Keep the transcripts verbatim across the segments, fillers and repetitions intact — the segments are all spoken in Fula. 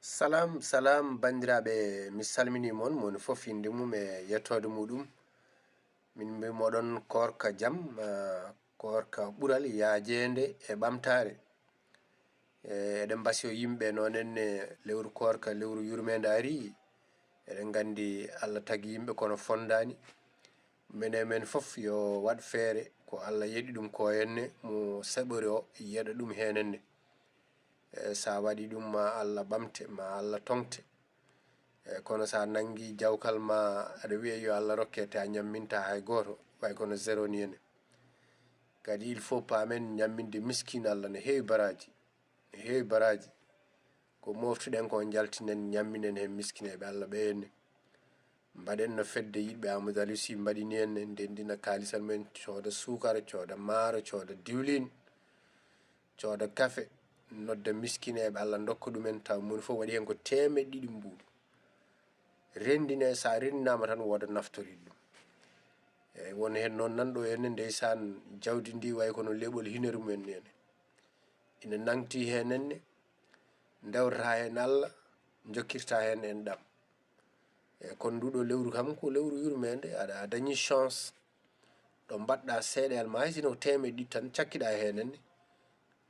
Salam, salam, banndiraaɓe, mi salminii mon, moni fof innde mum e yettoode muɗum. Min mbii moɗon koorka jam, ah, koorka ɓural yaajeende e ɓamtaare. E, eɗen mbasiyo yimɓe noon enne lewru koorka, lewru yurmeende arii. Eɗen nganndi Allah tagi yimɓe kono fonndaani. Mene men fof yo waɗ feere ko Allah yeɗi ɗum ko henne, mo saɓori o yeɗa ɗum heen henne. E, so a waɗi ɗum ma Allah ɓamte, ma Allah toŋte. E, kono so a nanngi jawkal ma aɗa wiya yo Allah rokke te a ñamminta hay gooto, way kono zéro ni henne. Kadi il faut paamen ñamminde miskin Allah ne heewi baraaji, ne heewi baraaji. Ko moftuɗen ko njaltinen ñamminen heen miskineeɓe Allah ɓe henne. Mbaɗen no fedde yiɗɓe Amadou Aliou Sy mbaɗini henne, ndenndina kaalisal men, cooda suukara, cooda maaro, cooda diwlin, cooda kafe, nodda miskineeɓe Allah ndokka ɗumen, taw moni fof waɗi heen ko teemeɗe ɗiɗi mbuuɗu. Renndine, so a renndinaama tan wooda naftoriiɗo ɗum. Eeyi, won heen noon nanɗo henne ndeysaan jawdi ndi wayi kono leɓol hinere mum en ni henne. Ina nangti heen henne, ndewrata heen Allah, jokkirta heen enɗam. E kono nduɗo lewru kam ko lewru yurmeende, aɗa a dañi chance. Ɗo mbaɗɗa seeɗeyal ma hay sino ko teemeɗe ɗiɗi tan cakkiɗa heen henne.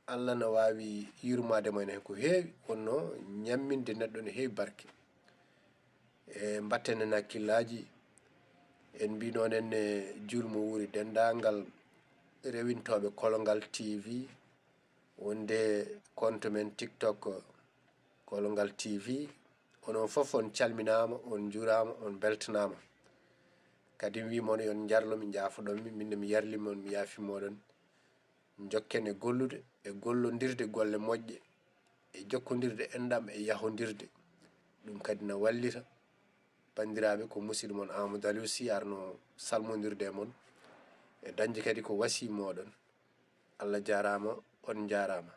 Allah na waawi yurmaade ma heen ko heewi, wonno ñamminde neɗɗo ne heewi barke. E mbatten heen hakkillaaji, en mbii noon enne juulmo wuuri denndaangal rewintooɓe Kolongal T V, wonde compte men TikTok Kolongal T V. Onon fof on calminaama, on njuuraama, on mbeltanaama. Kadi mi wii mon yo on njarlo mi, njaafoɗon mi, min ne mi yarli mon, mi yaafi moɗon. Njokken e gollude, e gollondirde golle moƴƴe, e jokkondirde enɗam e yahondirde. Ɗum kadi na wallita. Banndiraaɓe, ko musidɗo mon Amadou Aliou Sy arno salmondirde e mon, e dañde kadi ko wasii moɗon. Allah jaaraama, on njaaraama.